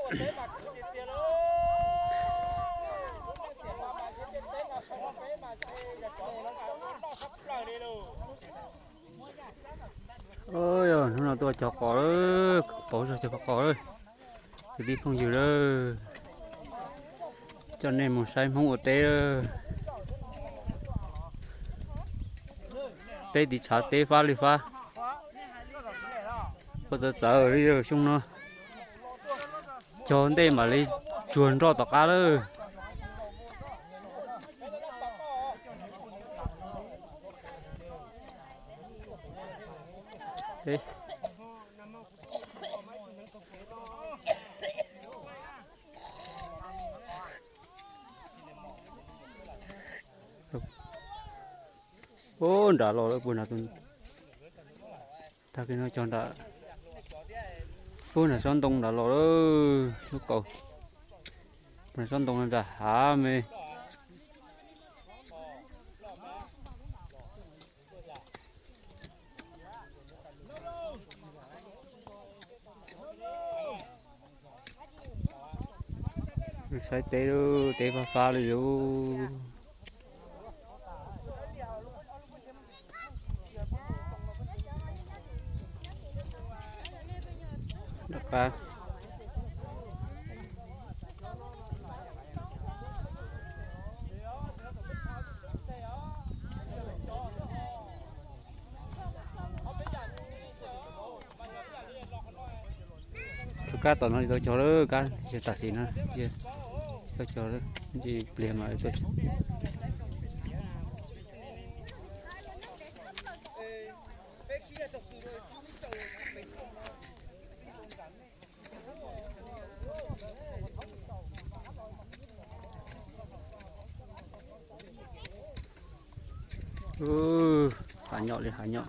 Hnub no tuaj cog qos lawm, pauv zog cog qos lawm. Kwv tij phooj ywg lawm, coj nej mus saib Hmoob ua teb lawm. Teb tiv tshav teb fab li fab. Ua txawv txawv li xyoo no. Cog ntej mam li tsuag nroj tom qab lawm. Ub, nram los lawm puag nram, tag kis no cog nram, puag nram xob ntoo nram los lawm lub kaus, puag nram xob ntoo nram hav me. Saib teb, teb fab fab li lub. Kab tom no tau cog lawm, kab tam sim no tau cog, ib pliag mas tuaj. Hav nyom li hav nyom.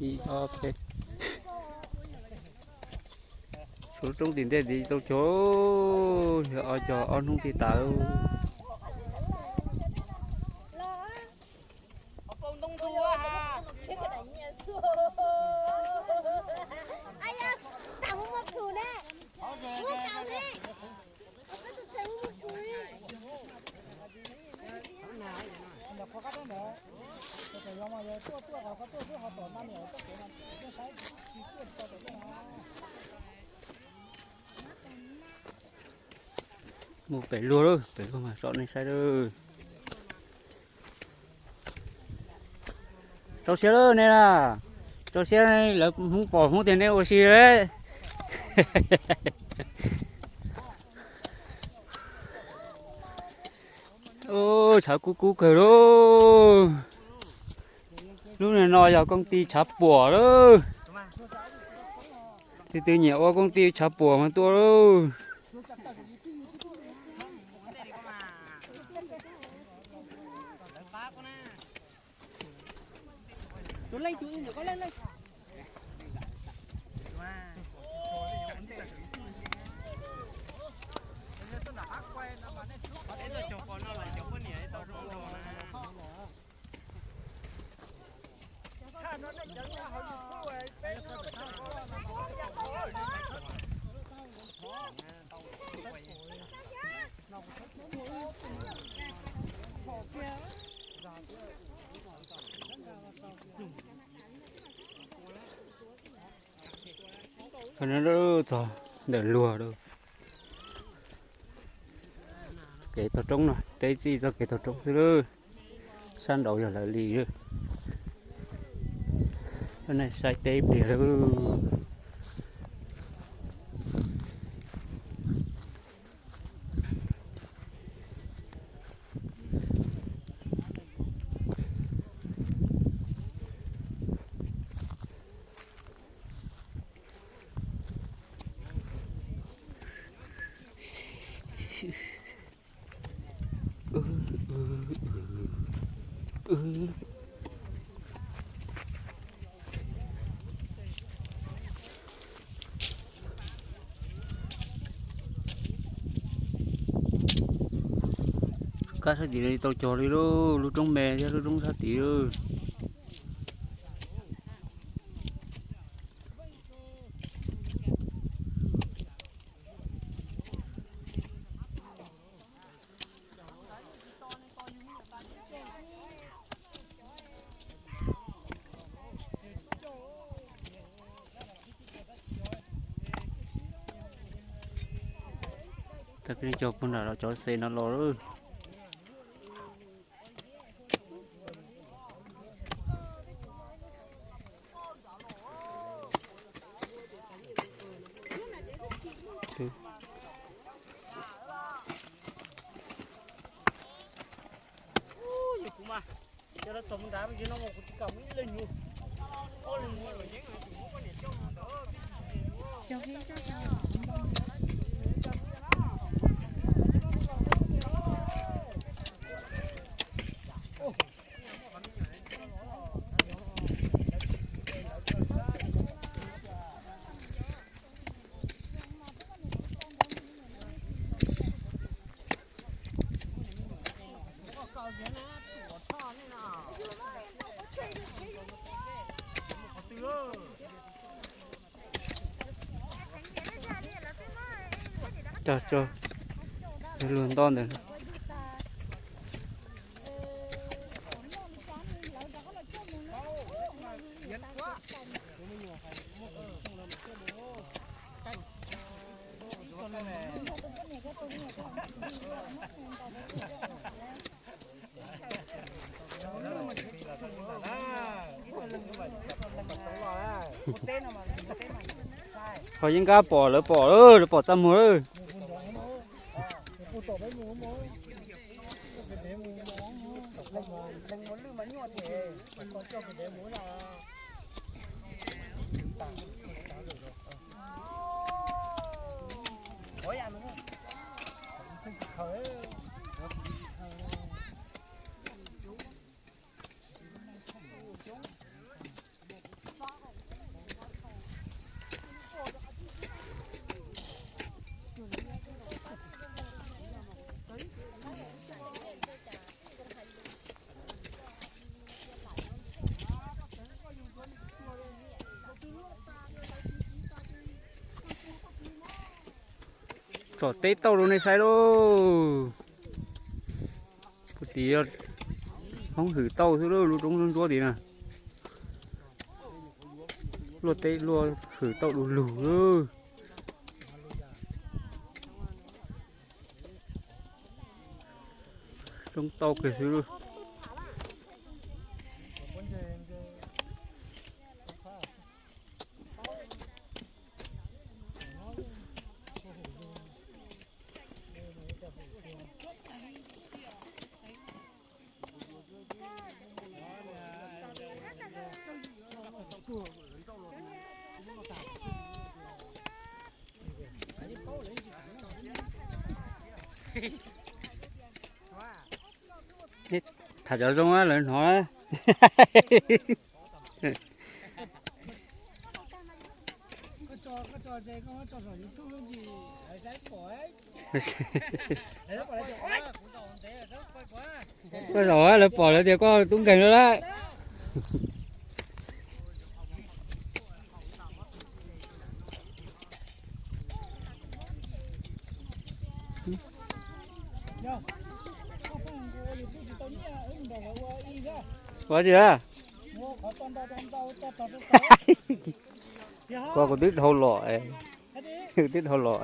Ib ob peb, tshuav lub roob tim ntej tid tau cog, yog ob cog ob hnub thiaj tas. Mus pem luag lawm, pem luag mas tsom nej saib lawm. Rau siab lawm nej na, rau siab lawv Hmoob pom Hmoob tias nej ua si lawm. Tshav kub kub kawg lauj. Lub no yog kooj ti tshav puam lauj. Tus twg nyiam ua kooj ti tshav puam mas tuaj lauj. Txog ntawm luag, kev taug roob no, teb txij txoj kev taug roob xwb lawm. Sab nraud yog lawv li. Saib teb pliag lawm. Kab sab tim tau cog li lub, lub roob me thiab lub roob sab tid. Tag kis cog puag nram los cov xe no los lawm. Cog tso, luag nto ntawd. Ho yeej nkab pom lawv pom lawm, lawv pom txaj muag lawm. Tsom teb tauj rau nej saib lauj. Puag tim hoob hwm tauj xwb lauj, lub roob ntsuab ntsuab tim na. Luaj teb luaj hwm tauj du lug lauj. Roob tauj kiag xwb lauj. Tham cov zoo lawv hnov. Koj zaum lawv pom lawv tias koj tub nkeeg lawm lawm. Ua tsi a? Koj kuv twb dhau los, kuv twb dhau los.